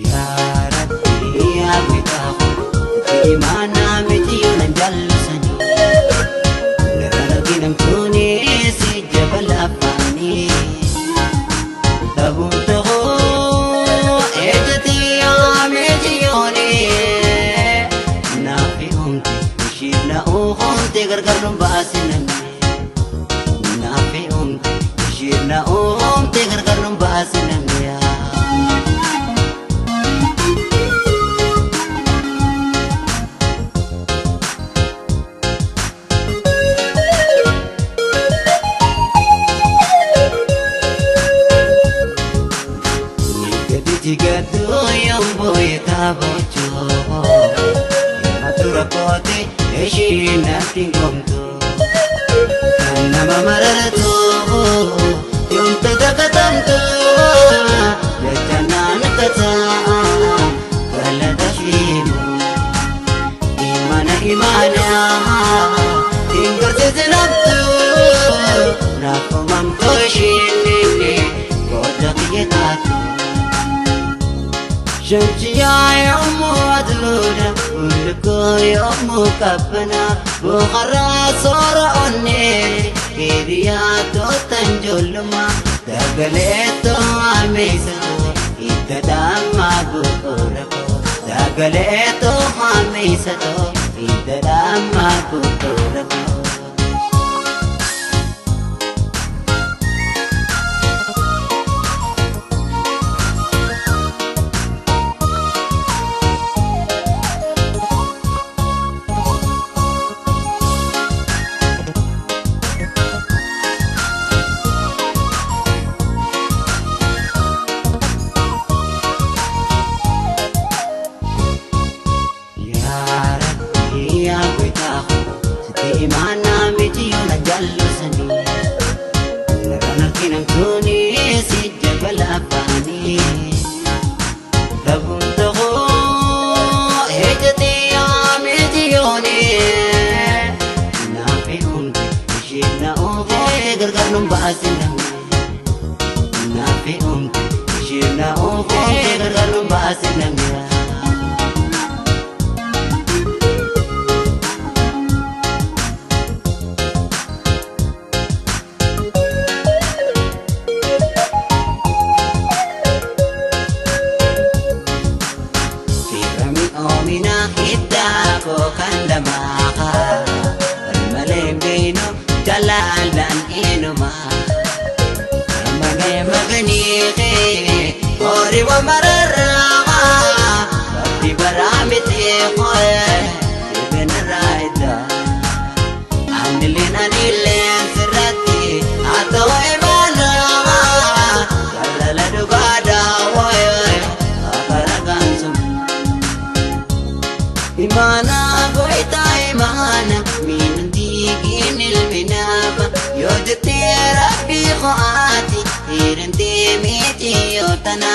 Yaa Rabbi yaa Gooftaa imaanaa miti yoo nan jallisanii Narraan arginamtuuni si jabala afaanii Dhabuun ta'uu ejjati yaa miti yooni Naafi humti ishiif na uumte gargar nu baasiname Naafi humti ishiif na uumte gargar nu baasiname yaa. Shamsiyaa yommuu aduudha, bulluqoo yommuu qabbana, boqarraa soora onnee, hiriyaa tootan ijoollummaa, dagaleetoo ameessatoo, hidda dhaammaa bu'uura koo. Dagaleetoo ameessatoo, hidda dhaammaa bu'uura koo. Yaa Rabbi yaa Gooftaa sitti imaanaa miti yoo na jallisanii Narraan arginamtuuni si jabala afaanii Dhabuun ta'uu ejjati yaa miti yooni Naafi humti ishiif na uumte gargar nu baasiname Naafi humti ishiif na uumte gargar nu baasiname. Firami oomina hiddaa koo kan lamaa Malee beenu jalaalaan eenyumaa Magee maganii horii waan bararraa Rabbi baraa miti hoo'ee dhibeen irraa Anilleen anilleen sirratti haa ta'u imaanaa Jaalala dhugaadhaa waayee afara gaansuun. Imaana goitaa imaana miin diigiin ilmi naama yoo jettee rabbii qo'aati hiirintee miti yoo tana